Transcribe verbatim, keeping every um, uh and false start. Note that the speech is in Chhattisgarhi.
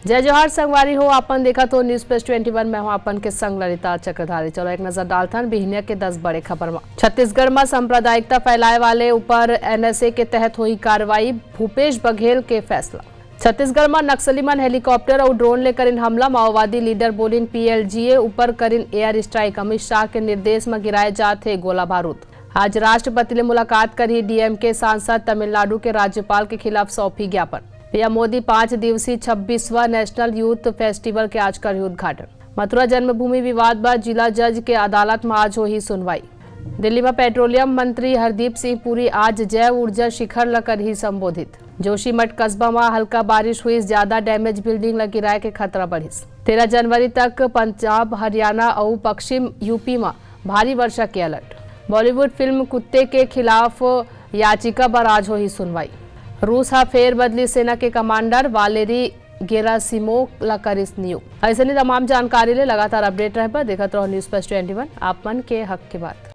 जय जोहार संगवारी हो, आपन देखत हो News Plus twenty one। मैं हूं आपन के संग ललिता चक्रधारी। चलो एक नजर डालथन बिहनिया के दस बड़े खबर म। छत्तीसगढ़ म सांप्रदायिकता फैलाए वाले ऊपर एनएसए के तहत होही कार्रवाई, भूपेश बघेल के फैसला। छत्तीसगढ़ म नक्सली मन हेलीकॉप्टर अउ ड्रोन ले करिन हमला, माओवादी लीडर बोलिन पीएलजीए ऊपर करिन एयर स्ट्राइक, अमित शाह के निर्देश म गिराए जात हे गोला बारूद। आज राष्ट्रपति ले मुलाकात करही डीएमके सांसद, तमिलनाडु के राज्यपाल के खिलाफ सौंपही ज्ञापन। पीएम मोदी पांच दिवसीय छब्बीसवां नेशनल यूथ फेस्टिवल के आज करही उद्घाटन। मथुरा जन्मभूमि विवाद बर जिला जज के अदालत म आज होही सुनवाई। दिल्ली म पेट्रोलियम मंत्री हरदीप सिंह पुरी आज जैव ऊर्जा शिखर ल करही संबोधित। जोशीमठ कस्बा म हल्का बारिश हुई, ज्यादा डैमेज बिल्डिंग ल गिराए के खतरा बढ़िस। तेरह जनवरी तक पंजाब, हरियाणा अउ पश्चिम यूपी म भारी वर्षा के अलर्ट। बॉलीवुड फिल्म कुत्ते के खिलाफ याचिका बर आज होही सुनवाई। रूस ह फेर बदली सेना के कमांडर वालेरी गेरासिमोव ला करिस नियुक्त। अइसने तमाम जानकारी ले लगातार अपडेट रहे बर देखत रहो News Plus twenty one, आप मन के हक के बात।